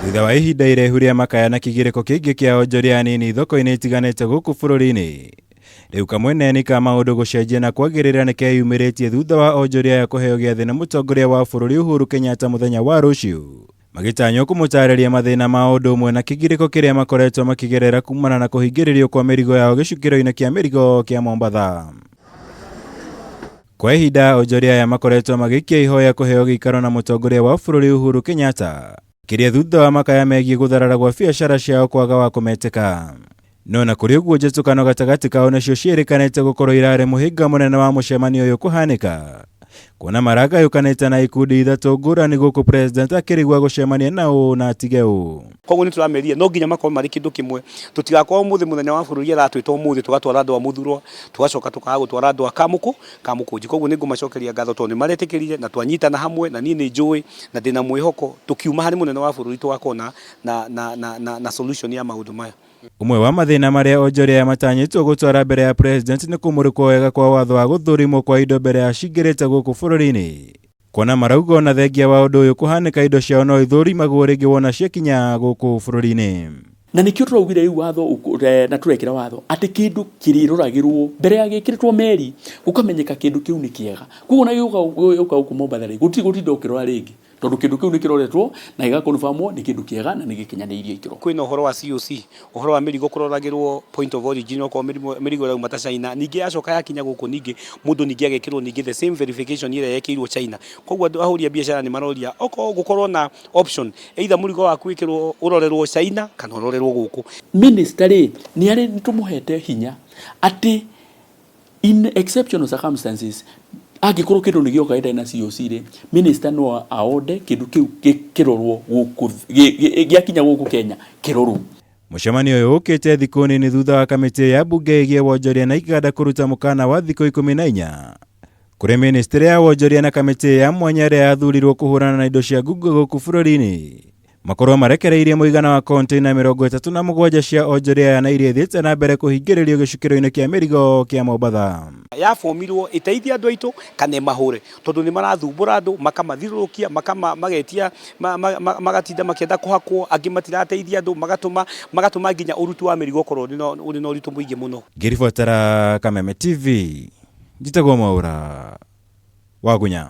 Thutha wa ihinda iraihu rĩa makaya na kĩgirĩko kĩingĩ kĩa onjoria anini thoko-inĩ itiganĩte gũkũ bũrũri-inĩ, rĩu kamweneni ka maũndũ gũcenjia na kwagĩrĩra nĩ keyumĩrĩtie thutha wa onjoria aya kũheo gĩathĩ nĩ mũtongoria wa bũrũri Uhuru Kenyatta mũthenya wa rũciũ, magĩtanywo kũmũtarĩria mathĩna ma ũndũ ũmwe na kĩgirĩko kĩrĩa makoretwo makĩgerera kumana na kũhingĩrĩrio kwa mĩrigo yao gĩcukĩro-inĩ kĩa mĩrigo kĩa Mombatha. Kwa ihinda onjoria aya makoretwo magĩikia ihoya kũheo gĩikaro na mũtongoria wa bũrũri Uhuru Kenyatta, kĩrĩa thutha wa makaya megiĩ gũtharara gwa biacara ciao kwaga wa kũmetĩka. No na kũrĩ ũguo njatũkano gatagatĩ kao nacio ciĩrĩkanĩte gũkorwo irarĩ mũhĩnga mũnene wa mũcemanio ũyũ kũhanĩka, kuona maragayũkanĩte na ikundi ithatũ ngũrani gũkũ president akĩrigwo gũcemania na ũ na atige ũ. Koguo nĩ tũramerire no nginya makorwo marĩ kĩndũ kĩmwe, tũtigakorwo ũmũthĩ mũthenya wa bũrũri aratwĩta ũmũthĩ tũgatwara andũ a Mũthurwa, tũgacoka tũkaga gũtwara andũ a Kamũkũ, Kamũkũnji. Koguo nĩ ngũmacokeria ngatho tondũ nĩ maretĩkĩrire na twanyitana hamwe na niĩ nĩ njũĩ na ndĩna mwĩhoko tũkiuma harĩ mũnene wa bũrũri tũgakorwo na, na, na, na, na, na solution ya maũndũ maya. Ũmwe wa mathĩna marĩa onjoria aya matanyĩtwo gũtwara mbere ya president nĩ kũmũrĩkwo wega kwa watho wa gũthũrimwo kwa indo mbere ya cingĩrĩte gũkũ bũrũri-inĩ. Kuona marauga ona thengia wa ũndũ ũyũ kũhanĩka indo ciao no ithũrimagwo rĩngĩ wona ciakinya gũkũ bũrũri-inĩ. Na nĩkĩo tũraugire rĩu watho na tũrekĩra watho atĩ kĩndũ kĩrĩroragĩrwo mbere ya gĩkĩrĩtwo meri gũkamenyeka kĩndũ kĩu nĩ kĩega. Koguo ona gĩgũka gũkũ Mombatha rĩ, gũtirĩ gũtinda ũkĩrora rĩngĩ tondũ kĩndũ kĩu nĩ kĩroretwo na gĩga confirm wo nĩ kĩndũ kĩega na nĩ gĩkinyanĩirie ikĩro. Kwĩna ũhoro wa COC, ũhoro wa mĩrigo kũroragĩrwo point of origin okorwo mĩrigo ĩrauma ta China, ningĩ yacoka yakinya gũkũ ningĩ mũndũ ningĩ agekĩrwo ningĩ the same verification ĩrĩa yekĩirwo China. Koguo andũ ahũri a biacara nĩ maroria okorwo gũkorwo na option either mũrigo waku wĩkĩrwo ũrorerwo China kana ũrorerwo gũkũ. Minister rĩ, nĩ arĩ nĩ tũmũhete hinya atĩ in exceptional circumstances angĩkorwo kĩndũ nĩ gĩoka gĩtarĩ na COC rĩ, minister no aonde kĩndũ kĩu kĩrorwo gũkũ, gĩakinya gũkũ Kenya kĩrorwo. Mũcemanio ũyũ ũkĩte thikũ nini thutha wa kamĩtĩ ya mbunge ĩgiĩ wonjoria na iganda kũruta mũkana wa thikũ 14 kũrĩ ministry ya wonjoria na kamĩtĩ ya mwanya ĩrĩa yathurirwo kũhũrana na indo cia ngungo gũkũ bũrũri-inĩ makorwo marekereirie mũigana wa container 37 cia onjoria aya na iria ithiĩte na mbere kũhingĩrĩrio gĩcukĩro-inĩ kĩa mĩrigo kĩa Mombatha. Yabomirwo ĩteithie andũ aitũ kana ĩmahũre, tondũ nĩ marathumbũra andũ, makamathiũrũrũkia, magetia, magatinda makĩenda kũhakwo, angĩ matirateithia andũ, magatũma magatũma nginya ũruti wa mĩrigo ũkorwo ũrĩ na ũritũ mũingĩ mũno. Ngĩribotera Kameme TV, njĩtagwo Mwaũra Wagunya.